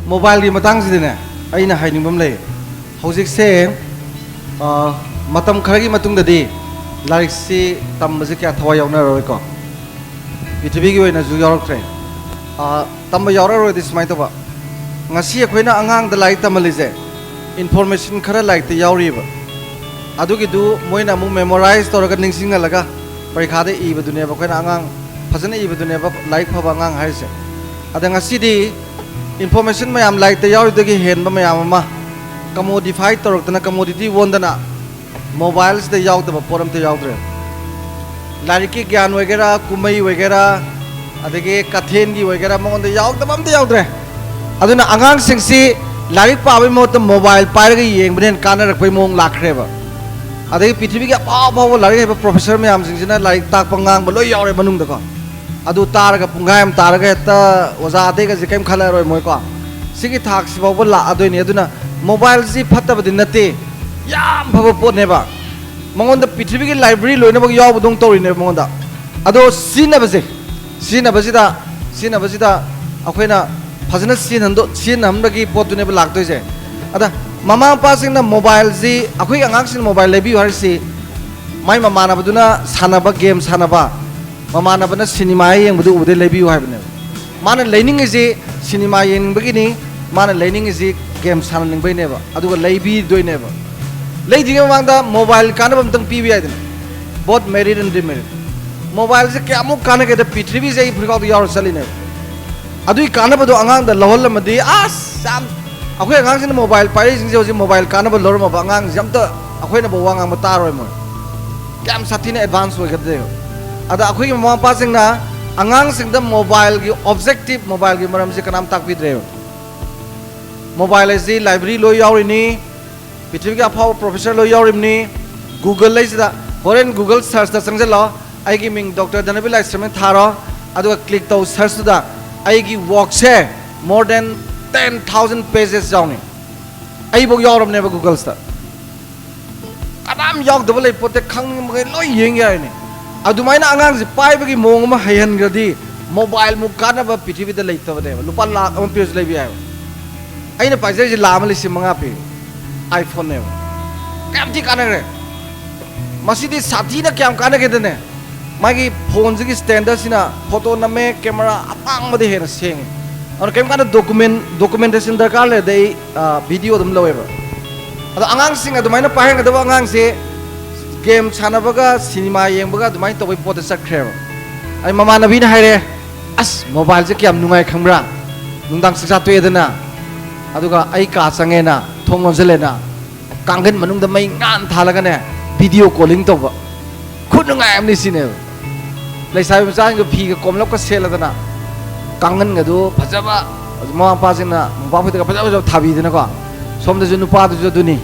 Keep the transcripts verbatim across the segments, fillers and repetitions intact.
ꯃꯣꯕꯥꯏꯜꯒꯤ ꯃꯇꯥꯡꯁꯤꯗꯅꯦ, ꯑꯩꯅ ꯍꯥꯏꯅꯤꯡꯕ ꯑꯃ ꯂꯩ꯫ ꯍꯧꯖꯤꯛꯁꯦ, ꯑ, ꯃꯇꯝ ꯈꯔꯒꯤ ꯃꯇꯨꯡꯗꯗꯤ ꯂꯥꯏꯔꯤꯛꯁꯤ ꯇꯝꯕꯁꯦ ꯀꯌꯥ ꯊꯋꯥꯏ ꯌꯥꯎꯅꯔꯔꯣꯏꯀꯣ꯫ ꯄ꯭ꯔꯤꯊꯤꯕꯤꯒꯤ ꯑꯣꯏꯅꯁꯨ ꯌꯥꯎꯔꯛꯇ꯭ꯔꯦ꯫ ꯑ, ꯇꯝꯕ ꯌꯥꯎꯔꯛꯑꯔꯣꯏꯗꯤ ꯁꯨꯃꯥꯏꯅ ꯇꯧꯕ, ꯉꯁꯤ ꯑꯩꯈꯣꯏꯅ ꯑꯉꯥꯡꯗ ꯂꯥꯏꯔꯤꯛ ꯇꯝꯍꯜꯂꯤꯁꯦ, ꯏꯟꯐꯣꯔꯃꯦꯁꯟ ꯈꯔ ꯂꯥꯏꯔꯤꯛꯇ ꯌꯥꯎꯔꯤꯕ, ꯑꯗꯨꯒꯤꯗꯨ ꯃꯣꯏꯅ ꯑꯃꯨꯛ ꯃꯦꯃꯣꯔꯥꯏꯁ ꯇꯧꯔꯒ ꯅꯤꯡꯁꯤꯡꯍꯜꯂꯒ ꯄꯔꯤꯈꯥꯗ ꯏꯕꯗꯨꯅꯦꯕ ꯑꯩꯈꯣꯏꯅ ꯑꯉꯥꯡ ꯐꯖꯅ ꯏꯕꯗꯨꯅꯦꯕ ꯂꯥꯏꯔꯤꯛ ꯐꯕ ꯑꯉꯥꯡ ꯍꯥꯏꯔꯤꯁꯦ꯫ ꯑꯗ ꯉꯁꯤꯗꯤ ꯏꯟꯐꯣꯔꯃꯦꯁꯟ ꯃꯌꯥꯝ ꯂꯥꯏꯔꯤꯛꯇ ꯌꯥꯎꯔꯤꯗꯒꯤ ꯍꯦꯟꯕ ꯃꯌꯥꯝ ꯑꯃ ꯀꯃꯣꯗꯤꯐꯥꯏ ꯇꯧꯔꯛꯇꯅ, ꯀꯃꯣꯗꯤꯇꯤ ꯑꯣꯟꯗꯅ ꯃꯣꯕꯥꯏꯜꯁꯤꯗ ꯌꯥꯎꯗꯕ ꯄꯣꯠ ꯑꯝꯇ ꯌꯥꯎꯗ꯭ꯔꯦ꯫ ꯂꯥꯏꯔꯤꯛꯀꯤ ꯒ꯭ꯌꯥꯟ ꯑꯣꯏꯒꯦꯔꯥ, ꯀꯨꯝꯍꯩ ꯑꯣꯏꯒꯦꯔꯥ, ꯑꯗꯒꯤ ꯀꯊꯦꯟꯒꯤ ꯑꯣꯏꯒꯦꯔꯥ, ꯃꯉꯣꯟꯗ ꯌꯥꯎꯗꯕ ꯑꯝꯇ ꯌꯥꯎꯗ꯭ꯔꯦ꯫ ꯑꯗꯨꯅ ꯑꯉꯥꯡꯁꯤꯡꯁꯤ ꯂꯥꯏꯔꯤꯛ ꯄꯥꯕꯒꯤ ꯃꯍꯨꯠꯇ ꯃꯣꯕꯥꯏꯜ ꯄꯥꯏꯔꯒ ꯌꯦꯡꯕꯅ ꯍꯦꯟꯅ ꯀꯥꯟꯅꯔꯛꯄꯒꯤ ꯃꯑꯣꯡ ꯂꯥꯛꯈ꯭ꯔꯦꯕ꯫ ꯑꯗꯒꯤ ꯄ꯭ꯔꯤꯊꯤꯕꯤꯒꯤ ꯑꯐꯥꯎ ꯑꯐꯥꯎꯕ ꯂꯥꯏꯔꯤꯛ ꯍꯩꯕ ꯄ꯭ꯔꯣꯐꯦꯁꯔ ꯃꯌꯥꯝꯁꯤꯡꯁꯤꯅ ꯂꯥꯏꯔꯤꯛ ꯇꯥꯛꯄ ꯉꯥꯡꯕ ꯂꯣꯏ ꯌꯥꯎꯔꯦ ꯃꯅꯨꯡꯗꯀꯣ꯫ ꯑꯗꯨ ꯇꯥꯔꯒ ꯄꯨꯡꯈꯥꯏ ꯑꯃ ꯇꯥꯔꯒ ꯍꯦꯛꯇ ꯑꯣꯖꯥ ꯑꯇꯩꯒꯁꯦ ꯀꯔꯤꯝ ꯈꯜꯂꯔꯣꯏ ꯃꯣꯏꯀꯣ꯫ ꯁꯤꯒꯤ ꯊꯥꯛꯁꯤ ꯐꯥꯎꯕ ꯂꯥꯛꯑꯗꯣꯏꯅꯤ꯫ ꯑꯗꯨꯅ ꯃꯣꯕꯥꯏꯜꯁꯤ ꯐꯠꯇꯕꯗꯤ ꯅꯠꯇꯦ, ꯌꯥꯝ ꯐꯕ ꯄꯣꯠꯅꯦꯕ꯫ ꯃꯉꯣꯟꯗ ꯄ꯭ꯔꯤꯊꯤꯕꯤꯒꯤ ꯂꯥꯏꯕ꯭ꯔꯦꯔꯤ ꯂꯣꯏꯅꯃꯛ ꯌꯥꯎꯕꯗꯧꯅ ꯇꯧꯔꯤꯅꯦꯕ ꯃꯉꯣꯟꯗ꯫ ꯑꯗꯣ ꯁꯤꯖꯤꯟꯅꯕꯁꯦ, ꯁꯤꯖꯤꯟꯅꯕꯁꯤꯗ, ꯁꯤꯖꯤꯟꯅꯕꯁꯤꯗ ꯑꯩꯈꯣꯏꯅ ꯐꯖꯅ ꯁꯤꯖꯤꯟꯅꯍꯟꯗꯣ-, ꯁꯤꯖꯤꯟꯅꯍꯟꯕꯒꯤ ꯄꯣꯠꯇꯨꯅꯦꯕ ꯂꯥꯛꯇꯣꯏꯁꯦ꯫ ꯑꯗ ꯃꯃꯥ ꯃꯄꯥꯁꯤꯡꯅ ꯃꯣꯕꯥꯏꯜꯁꯤ, ꯑꯩꯈꯣꯏꯒꯤ ꯑꯉꯥꯡꯁꯤꯡꯅ ꯃꯣꯕꯥꯏꯜ ꯂꯩꯕꯤꯌꯨ ꯍꯥꯏꯔꯤꯁꯤ, ꯃꯥꯏ ꯃꯃꯥꯟꯅꯕꯗꯨꯅ ꯁꯥꯟꯅꯕ, ꯒꯦꯝ ꯁꯥꯟꯅꯕ, ꯃꯃꯥꯟꯅꯕꯅ ꯁꯤꯅꯦꯃꯥ ꯌꯦꯡꯕꯗꯨ ꯎꯕꯗꯩ ꯂꯩꯕꯤꯌꯨ ꯍꯥꯏꯕꯅꯦꯕ꯫ ꯃꯥꯅ ꯂꯩꯅꯤꯡꯉꯤꯁꯤ ꯁꯤꯅꯦꯃꯥ ꯌꯦꯡꯅꯤꯡꯕꯒꯤꯅꯤ, ꯃꯥꯅ ꯂꯩꯅꯤꯡꯉꯤꯁꯤ ꯒꯦꯝ ꯁꯥꯟꯅꯅꯤꯡꯕꯩꯅꯦꯕ, ꯑꯗꯨꯒ ꯂꯩꯕꯤꯗꯣꯏꯅꯦꯕ꯫ ꯂꯩꯗ꯭ꯔꯤꯉꯩ ꯃꯃꯥꯡꯗ ꯃꯣꯕꯥꯏꯜ ꯀꯥꯟꯅꯕ ꯑꯝꯇꯪ ꯄꯤꯕ ꯌꯥꯏꯗꯅ, both merit and demerit꯫ ꯃꯣꯕꯥꯏꯜꯁꯦ ꯀꯌꯥꯃꯨꯛ ꯀꯥꯟꯅꯒꯦꯗ, ꯄ꯭ꯔꯤꯊꯤꯕꯤꯁꯦ ꯑꯩ ꯍꯧꯖꯤꯛꯐꯥꯎꯗ ꯌꯥꯎꯔ ꯆꯠꯂꯤꯅꯦꯕ꯫ ꯑꯗꯨꯒꯤ ꯀꯥꯟꯅꯕꯗꯣ ꯑꯉꯥꯡꯗ ꯂꯧꯍꯜꯂꯝꯃꯗꯤ, ꯑꯁ, ꯌꯥꯝ, ꯑꯩꯈꯣꯏ ꯑꯉꯥꯡꯁꯤꯡꯅ ꯃꯣꯕꯥꯏꯜ ꯄꯥꯏꯔꯛꯏꯁꯤꯡꯁꯦ ꯍꯧꯖꯤꯛ ꯃꯣꯕꯥꯏꯜ ꯀꯥꯟꯅꯕ ꯂꯧꯔꯝꯃꯕ ꯑꯉꯥꯡꯁꯦ ꯑꯝꯇ ꯑꯩꯈꯣꯏꯅꯐꯥꯎ ꯋꯥ ꯉꯥꯡꯕ ꯇꯥꯔꯣꯏ ꯃꯣꯏ꯫ ꯀꯌꯥꯝ ꯁꯥꯊꯤꯅ ꯑꯦꯗꯚꯥꯟꯁ ꯑꯣꯏꯒꯗ꯭ꯔꯦꯕ꯫ ꯑꯗ ꯑꯩꯈꯣꯏꯒꯤ ꯃꯃꯥ ꯃꯄꯥꯁꯤꯡꯅ ꯑꯉꯥꯡꯁꯤꯡꯗ ꯃꯣꯕꯥꯏꯜꯒꯤ ꯑꯣꯕꯖꯦꯛꯇꯤꯞ, ꯃꯣꯕꯥꯏꯜꯒꯤ ꯃꯔꯝꯁꯦ ꯀꯅꯥꯝ ꯇꯥꯛꯄꯤꯗ꯭ꯔꯦꯕ꯫ ꯃꯣꯕꯥꯏꯜ ꯍꯥꯏꯁꯤ ꯂꯥꯏꯕ꯭ꯔꯦꯔꯤ ꯂꯣꯏ ꯌꯥꯎꯔꯤꯅꯤ, ꯄ꯭ꯔꯤꯊꯤꯕꯤꯒꯤ ꯑꯐꯥꯎꯕ ꯄ꯭ꯔꯣꯐꯦꯁꯔ ꯂꯣꯏ ꯌꯥꯎꯔꯤꯕꯅꯤ꯫ ꯒꯨꯒꯜ ꯂꯩꯁꯤꯗ ꯍꯣꯔꯦꯟ ꯒꯨꯒꯜ ꯁꯔꯆꯇ ꯆꯪꯁꯤꯜꯂꯣ, ꯑꯩꯒꯤ ꯃꯤꯡ ꯗꯣꯛꯇꯔ ꯙꯅꯕꯤ ꯂꯥꯏꯁ꯭ꯔꯝꯅ ꯊꯥꯔꯣ, ꯑꯗꯨꯒ ꯀ꯭ꯂꯤꯛ ꯇꯧ ꯁꯔꯆꯇꯨꯗ꯫ ꯑꯩꯒꯤ ꯋꯥꯔꯛꯁꯦ more than ten thousand pages ꯌꯥꯎꯅꯤ꯫ ꯑꯩꯐꯧ ꯌꯥꯎꯔꯕꯅꯦꯕ ꯒꯨꯒꯜꯁꯇ꯫ ꯀꯅꯥꯝ ꯌꯥꯎꯗꯕ ꯂꯩ ꯄꯣꯠꯇꯦ, ꯈꯪꯅꯤꯡꯕꯈꯩ ꯂꯣꯏ ꯌꯦꯡ ꯌꯥꯏꯅꯦ꯫ ꯑꯗꯨꯃꯥꯏꯅ ꯑꯉꯥꯡꯁꯦ ꯄꯥꯏꯕꯒꯤ ꯃꯑꯣꯡ ꯑꯃ ꯍꯩꯍꯟꯈ꯭ꯔꯗꯤ, ꯃꯣꯕꯥꯏꯜꯃꯨꯛ ꯀꯥꯟꯅꯕ ꯄ꯭ꯔꯤꯊꯤꯕꯤꯗ ꯂꯩꯇꯕꯅꯦꯕ꯫ ꯂꯨꯄꯥ ꯂꯥꯈ ꯑꯃ ꯄꯤꯔꯁꯨ ꯂꯩꯕ ꯌꯥꯏꯕ꯫ ꯑꯩꯅ ꯄꯥꯏꯖꯔꯤꯁꯦ ꯂꯥꯈ ꯑꯃ ꯂꯤꯁꯤꯡ ꯃꯉꯥ ꯄꯤ, iPhone-ꯅꯦꯕ꯫ ꯀꯌꯥꯝ ꯊꯤ ꯀꯥꯟꯅꯈ꯭ꯔꯦ! ꯃꯁꯤꯗꯤ ꯁꯥꯊꯤꯅ ꯀꯌꯥꯝ ꯀꯥꯟꯅꯒꯦꯗꯅꯦ, ꯃꯥꯒꯤ phone-ꯁꯤꯒꯤ standard-ꯁꯤꯅ photo ꯅꯝꯃꯦ, camera ꯑꯇꯥꯡꯕꯗꯤ ꯍꯦꯟꯅ ꯁꯦꯡꯉꯦ꯫ ꯑꯗꯨꯅ ꯀꯔꯤꯝ ꯀꯥꯟꯗ document, documentation ꯗꯔꯀꯥꯔ ꯂꯩꯔꯗꯤ ꯑꯩ, ꯑ, video ꯑꯗꯨꯝ ꯂꯧꯋꯦꯕ꯫ ꯑꯗꯣ ꯑꯉꯥꯡꯁꯤꯡ ꯑꯗꯨꯃꯥꯏꯅ ꯄꯥꯏꯍꯟꯒꯗꯕ ꯑꯉꯥꯡꯁꯦ game ꯁꯥꯟꯅꯕꯒ ꯁꯤꯅꯦꯃꯥ ꯌꯦꯡꯕꯒ ꯑꯗꯨꯃꯥꯏꯅ ꯇꯧꯕꯒꯤ ꯄꯣꯠꯇ ꯆꯠꯈ꯭ꯔꯦꯕ꯫ ꯑꯩ ꯃꯃꯥꯟꯅꯕꯤꯅ ꯍꯥꯏꯔꯦ, "ꯑꯁ, mobile-ꯁꯦ ꯀꯌꯥꯝ ꯅꯨꯡꯉꯥꯏ ꯈꯪꯕ꯭ꯔꯥ? ꯅꯨꯡꯗꯥꯡ ꯆꯥꯛꯆꯥ ꯇꯣꯛꯑꯦꯗꯅ, ꯑꯗꯨꯒ ꯑꯩ ꯀꯥ ꯆꯪꯉꯦꯅ, ꯊꯣꯡ ꯂꯣꯟꯁꯤꯜꯂꯦꯅ, ꯀꯥꯡꯒꯟ ꯃꯅꯨꯡꯗ ꯃꯩ ꯉꯥꯟ ꯊꯥꯜꯂꯒꯅꯦ, video calling ꯇꯧꯕ꯫ ꯈꯨꯅꯨꯡꯉꯥꯏ ꯑꯃꯅꯤ ꯁꯤꯅꯦꯕ꯫ ꯂꯩꯁꯥꯕꯤ ꯃꯆꯥꯁꯤꯡꯗꯣ ꯐꯤꯒ ꯀꯣꯝꯂꯞꯀ ꯁꯦꯠꯂꯗꯅ, ꯀꯥꯡꯒꯟꯒꯗꯣ ꯐꯖꯕ, ꯃꯃꯥ ꯃꯄꯥꯁꯤꯡꯅ ꯃꯣꯝꯄꯥꯛ ꯐꯤꯗꯛꯀ ꯐꯖ ꯐꯖꯕ ꯊꯥꯕꯤꯗꯅꯀꯣ꯫ ꯁꯣꯝꯗꯁꯨ ꯅꯨꯄꯥꯗꯨꯁꯨ ꯑꯗꯨꯅꯤ,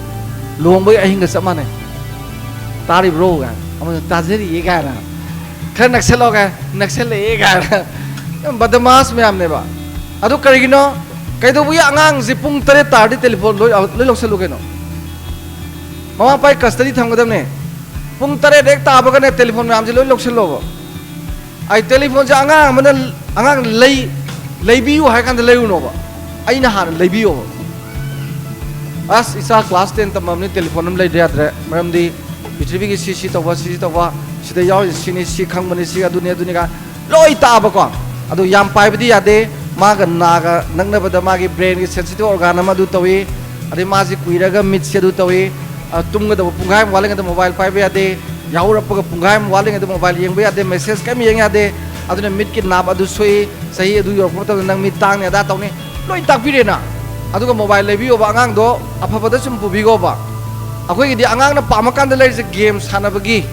ꯂꯨꯍꯣꯡꯕꯒꯤ ꯑꯍꯤꯡꯒ ꯆꯞ ꯃꯥꯟꯅꯩ꯫ "ꯇꯥꯔꯤꯕ꯭ꯔꯣ?" ꯀꯥꯏꯅ, ꯑꯃꯅ "ꯇꯥꯖꯔꯤꯌꯦ" ꯀꯥꯏꯅ, "ꯈꯔ ꯅꯛꯁꯜꯂꯣ" ꯀꯥꯏꯅ, "ꯅꯛꯁꯜꯂꯛꯑꯦ" ꯀꯥꯏꯅ꯫ ꯌꯥꯝ ꯕꯗꯃꯥꯁ ꯃꯌꯥꯝꯅꯦꯕ꯫ ꯑꯗꯨ ꯀꯔꯤꯒꯤꯅꯣ? ꯀꯩꯗꯧꯕꯒꯤ ꯑꯉꯥꯡꯁꯦ ꯄꯨꯡ ꯇꯔꯦꯠ ꯇꯥꯔꯗꯤ telephone ꯂꯣꯏ, ꯂꯣꯏ ꯂꯧꯁꯜꯂꯨ ꯀꯩꯅꯣ? ꯃꯃꯥ ꯃꯄꯥꯒꯤ custody ꯊꯝꯒꯗꯕꯅꯦ꯫ ꯄꯨꯡ ꯇꯔꯦꯠ ꯍꯦꯛ ꯇꯥꯕꯒꯅꯦ, telephone ꯃꯌꯥꯝꯁꯦ ꯂꯣꯏ ꯂꯧꯁꯜꯂꯣꯕ꯫ ꯑꯩ telephone-ꯁꯦ ꯑꯉꯥꯡ ꯑꯃꯅ, ꯑꯉꯥꯡ ꯂꯩ-, ꯂꯩꯕꯤꯌꯨ ꯍꯥꯏ ꯀꯥꯟꯗ ꯂꯩꯔꯨꯅꯣꯕ, ꯑꯩꯅ ꯍꯥꯟꯅ ꯂꯩꯕꯤꯌꯣꯕ꯫ "ꯑꯁ, ꯏꯆꯥ class ten ꯇꯝꯃꯕꯅꯤ, telephone ꯑꯃ ꯂꯩꯗ ꯌꯥꯗ꯭ꯔꯦ, ꯃꯔꯝꯗꯤ ꯄ꯭ꯔꯤꯊꯤꯕꯤꯒꯤ ꯁꯤ ꯁꯤ ꯇꯧꯕ, ꯁꯤ ꯁꯤ ꯇꯧꯕ, ꯁꯤꯗ ꯌꯥꯎꯔꯤꯁꯦ ꯁꯤꯅꯤ, ꯁꯤ ꯈꯪꯕꯅꯤ, ꯁꯤ ꯑꯗꯨꯅꯤ, ꯑꯗꯨꯅꯤ" ꯀꯥꯏꯅ ꯂꯣꯏ ꯇꯥꯛꯑꯕꯀꯣ꯫ ꯑꯗꯨ ꯌꯥꯝ ꯄꯥꯏꯕꯗꯤ ꯌꯥꯗꯦ, ꯃꯥꯒ ꯅꯥꯒ ꯅꯛꯅꯕꯗ ꯃꯥꯒꯤ brain-ꯒꯤ sensitive organ ꯑꯃ ꯑꯗꯨ ꯇꯧꯏ, ꯑꯗꯩ ꯃꯥꯁꯤ ꯀꯨꯏꯔꯒ ꯃꯤꯠꯁꯦ ꯑꯗꯨ ꯇꯧꯏ, ꯑ, ꯇꯨꯝꯒꯗꯕ ꯄꯨꯡꯈꯥꯏ ꯑꯃ ꯋꯥꯠꯂꯤꯉꯩꯗ mobile ꯄꯥꯏꯕ ꯌꯥꯗꯦ, ꯌꯥꯍꯧꯔꯛꯄꯒ ꯄꯨꯡꯈꯥꯏ ꯑꯃ ꯋꯥꯠꯂꯤꯉꯩꯗ mobile ꯌꯦꯡꯕ ꯌꯥꯗꯦ, message ꯀꯔꯤꯝ ꯌꯦꯡ ꯌꯥꯗꯦ, ꯑꯗꯨꯅ ꯃꯤꯠꯀꯤ ꯅꯥꯞ ꯑꯗꯨ ꯁꯣꯛꯏ, ꯆꯍꯤ ꯑꯗꯨ ꯌꯧꯔꯛꯄ ꯃꯇꯝꯗ ꯅꯪ ꯃꯤꯠ ꯇꯥꯡꯅꯤ, ꯑꯗꯥ ꯇꯧꯅꯤ, ꯂꯣꯏ ꯇꯥꯛꯄꯤꯔꯦꯅ꯫ ꯑꯗꯨꯒ mobile ꯂꯩꯕꯤꯌꯣꯕ, ꯑꯉꯥꯡꯗꯣ ꯑꯐꯕꯗ ꯁꯨꯝ ꯄꯨꯕꯤꯈꯣꯕ꯫ ꯑꯩꯈꯣꯏꯒꯤꯗꯤ ꯑꯉꯥꯡꯅ ꯄꯥꯝꯃꯀꯥꯟꯗ ꯂꯩꯔꯤꯁꯦ game ꯁꯥꯟꯅꯕꯒꯤ,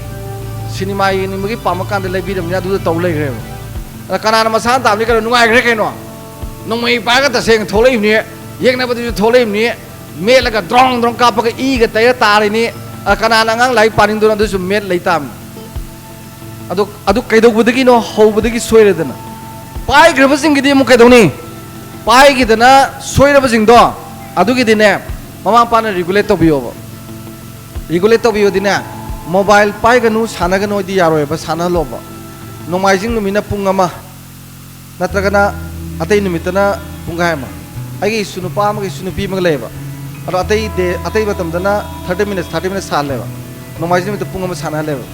ꯁꯤꯅꯦꯃꯥ ꯌꯦꯡꯅꯤꯡꯕꯒꯤ ꯄꯥꯝꯃꯀꯥꯟꯗ ꯂꯩꯕꯤꯔꯕꯅꯤꯅ ꯑꯗꯨꯗ ꯇꯧ ꯂꯩꯈ꯭ꯔꯦꯕ꯫ ꯑꯗ ꯀꯅꯥꯅ ꯃꯁꯥꯅ ꯇꯥꯕꯅꯤ ꯀꯩꯅꯣ? ꯅꯨꯡꯉꯥꯏꯈ꯭ꯔꯦ ꯀꯩꯅꯣ? ꯅꯣꯡꯃꯩ ꯄꯥꯏꯔꯒ ꯇꯁꯦꯡꯅ ꯊꯣꯛꯂꯛꯏꯕꯅꯤ, ꯌꯦꯡꯅꯕꯗꯁꯨ ꯊꯣꯛꯂꯛꯏꯕꯅꯤ, ꯃꯦꯠꯂꯒ ꯗ꯭ꯔꯣꯡ ꯗ꯭ꯔꯣꯡ ꯀꯥꯞꯄꯒ ꯏꯒ ꯇꯩꯔ ꯇꯥꯔꯤꯅꯤ꯫ ꯑ, ꯀꯅꯥꯅ ꯑꯉꯥꯡ ꯂꯥꯏꯔꯤꯛ ꯄꯥꯅꯤꯡꯗꯣꯏꯅꯣ? ꯑꯗꯨꯁꯨ ꯃꯦꯠ ꯂꯩ ꯇꯥꯕꯅꯤ꯫ ꯑꯗꯨ, ꯑꯗꯨ ꯀꯩꯗꯧꯕꯗꯒꯤꯅꯣ? ꯍꯧꯕꯗꯒꯤ ꯁꯣꯏꯔꯦꯗꯅ꯫ ꯄꯥꯏꯈ꯭ꯔꯕꯁꯤꯡꯒꯤꯗꯤ ꯑꯃꯨꯛ ꯀꯩꯗꯧꯅꯤ? ꯄꯥꯏꯈꯤꯗꯅ ꯁꯣꯏꯔꯕꯁꯤꯡꯗꯣ, ꯑꯗꯨꯒꯤꯗꯤꯅꯦ, ꯃꯃꯥ ꯃꯄꯥꯅ regulate ꯇꯧꯕꯤꯌꯣꯕ꯫ Regulate ꯇꯧꯕꯤꯌꯣꯗꯤꯅꯦ, mobile ꯄꯥꯏꯒꯅꯨ, ꯁꯥꯟꯅꯒꯅꯨ ꯍꯥꯏꯗꯤ ꯌꯥꯔꯣꯏꯕ, ꯁꯥꯟꯅꯍꯜꯂꯣꯕ꯫ ꯅꯣꯡꯃꯥꯏꯖꯤꯡ ꯅꯨꯃꯤꯠꯅ ꯄꯨꯡ ꯑꯃ, ꯅꯠꯇ꯭ꯔꯒꯅ ꯑꯇꯩ ꯅꯨꯃꯤꯠꯇꯅ ꯄꯨꯡꯈꯥꯏ ꯑꯃ꯫ ꯑꯩꯒꯤ ꯏꯁꯨ ꯅꯨꯄꯥ ꯑꯃꯒ ꯏꯁꯨ ꯅꯨꯄꯤ ꯑꯃꯒ ꯂꯩꯌꯦꯕ꯫ ꯑꯗꯣ ꯑꯇꯩ ꯗꯦ, ꯑꯇꯩ ꯃꯇꯝꯗꯅ ꯊꯥꯔꯇꯤ ꯃꯤꯅꯠꯁ, ꯊꯥꯔꯇꯤ ꯃꯤꯅꯠꯁ ꯁꯥꯍꯜꯂꯦꯕ꯫ ꯅꯣꯡꯃꯥꯏꯖꯤꯡ ꯅꯨꯃꯤꯠꯇ ꯄꯨꯡ ꯑꯃ ꯁꯥꯟꯅꯍꯜꯂꯦꯕ꯫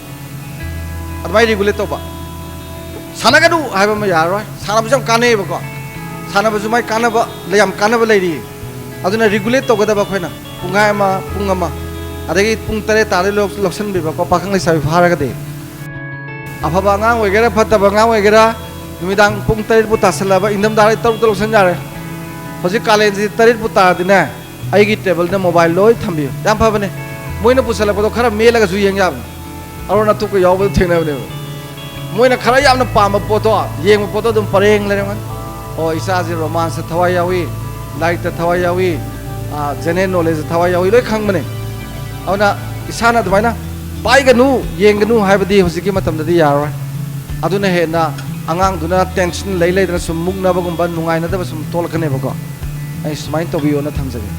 ꯑꯗꯨꯃꯥꯏꯅ ꯔꯤꯒꯨꯂꯦꯠ ꯇꯧꯕ꯫ ꯁꯥꯟꯅꯒꯅꯨ ꯍꯥꯏꯕ ꯑꯃ ꯌꯥꯔꯔꯣꯏ꯫ ꯁꯥꯟꯅꯕꯁꯨ ꯌꯥꯝ ꯀꯥꯟꯅꯩꯌꯦꯕꯀꯣ꯫ ꯁꯥꯟꯅꯕꯁꯨ ꯃꯥꯏ ꯀꯥꯟꯅꯕ, ꯌꯥꯝ ꯀꯥꯟꯅꯕ ꯂꯩꯔꯤ꯫ ꯑꯗꯨꯅ ꯔꯤꯒꯨꯂꯦꯠ ꯇꯧꯒꯗꯕ ꯑꯩꯈꯣꯏꯅ꯫ ꯄꯨꯡꯈꯥꯏ ꯑꯃ, ꯄꯨꯡ ꯑꯃ, ꯑꯗꯒꯤ ꯄꯨꯡ ꯇꯔꯦꯠ ꯇꯥꯔꯗꯤ ꯂꯧ-, ꯂꯧꯁꯟꯕꯤꯕꯀꯣ, ꯄꯥꯈꯪ ꯂꯩꯁꯥꯕꯤ ꯐꯥꯔꯒꯗꯤ꯫ ꯑꯐꯕ ꯑꯉꯥꯡ ꯑꯣꯏꯒꯦꯔꯥ, ꯐꯠꯇꯕ ꯑꯉꯥꯡ ꯑꯣꯏꯒꯦꯔꯥ, ꯅꯨꯃꯤꯗꯥꯡ ꯄꯨꯡ ꯇꯔꯦꯠꯄꯨ ꯇꯥꯁꯜꯂꯛꯑꯕ, ꯏꯪꯊꯝꯊꯥꯗ ꯇꯔꯨꯛꯇ ꯂꯧꯁꯟ ꯌꯥꯔꯦ꯫ ꯍꯧꯖꯤꯛ ꯀꯥꯂꯦꯟꯁꯤꯗꯤ ꯇꯔꯦꯠꯄꯨ ꯇꯥꯔꯗꯤꯅꯦ, ꯑꯩꯒꯤ ꯇꯦꯕꯜꯗ ꯃꯣꯕꯥꯏꯜ ꯂꯣꯏ ꯊꯝꯕꯤꯌꯨ꯫ ꯌꯥꯝ ꯐꯕꯅꯦ꯫ ꯃꯣꯏꯅ ꯄꯨꯁꯜꯂꯛꯄꯗꯣ ꯈꯔ ꯃꯦꯠꯂꯒꯁꯨ ꯌꯦꯡ ꯌꯥꯕꯅꯦ꯫ ꯑꯔꯣꯟ ꯑꯊꯨꯞꯀ ꯌꯥꯎꯕꯗ ꯊꯦꯡꯅꯕꯅꯦꯕ꯫ ꯃꯣꯏꯅ ꯈꯔ ꯌꯥꯝꯅ ꯄꯥꯝꯕ ꯄꯣꯠꯇꯣ, ꯌꯦꯡꯕ ꯄꯣꯠꯇꯣ ꯑꯗꯨꯝ ꯄꯔꯦꯡ ꯂꯩꯔꯝꯒꯅꯤ꯫ ꯑꯣ, ꯏꯆꯥꯁꯦ ꯔꯣꯃꯥꯟꯁꯇ ꯊꯋꯥꯏ ꯌꯥꯎꯏ, ꯂꯥꯏꯔꯤꯛꯇ ꯊꯋꯥꯏ ꯌꯥꯎꯏ, ꯖꯦꯅꯦꯔꯦꯜ ꯅꯣꯂꯦꯖꯇ ꯊꯋꯥꯏ ꯌꯥꯎꯏ, ꯂꯣꯏ ꯈꯪꯕꯅꯦ꯫ ꯑꯗꯨꯅ ꯏꯁꯥꯅ ꯑꯗꯨꯃꯥꯏꯅ ꯄꯥꯏꯒꯅꯨ, ꯌꯦꯡꯒꯅꯨ ꯍꯥꯏꯕꯗꯤ ꯍꯧꯖꯤꯛꯀꯤ ꯃꯇꯝꯗꯗꯤ ꯌꯥꯔꯔꯣꯏ꯫ ꯑꯗꯨꯅ ꯍꯦꯟꯅ ꯑꯉꯥꯡꯗꯨꯅ ꯇꯦꯟꯁꯟ ꯂꯩ ꯂꯩꯗꯅ ꯁꯨꯝ ꯃꯨꯛꯅꯕꯒꯨꯝꯕ, ꯅꯨꯡꯉꯥꯏꯅꯗꯕ ꯁꯨꯝ ꯊꯣꯛꯂꯛꯀꯅꯦꯕꯀꯣ꯫ ꯑꯩ ꯁꯨꯃꯥꯏꯅ ꯇꯧꯕꯤꯌꯣꯅ ꯊꯝꯖꯒꯦ꯫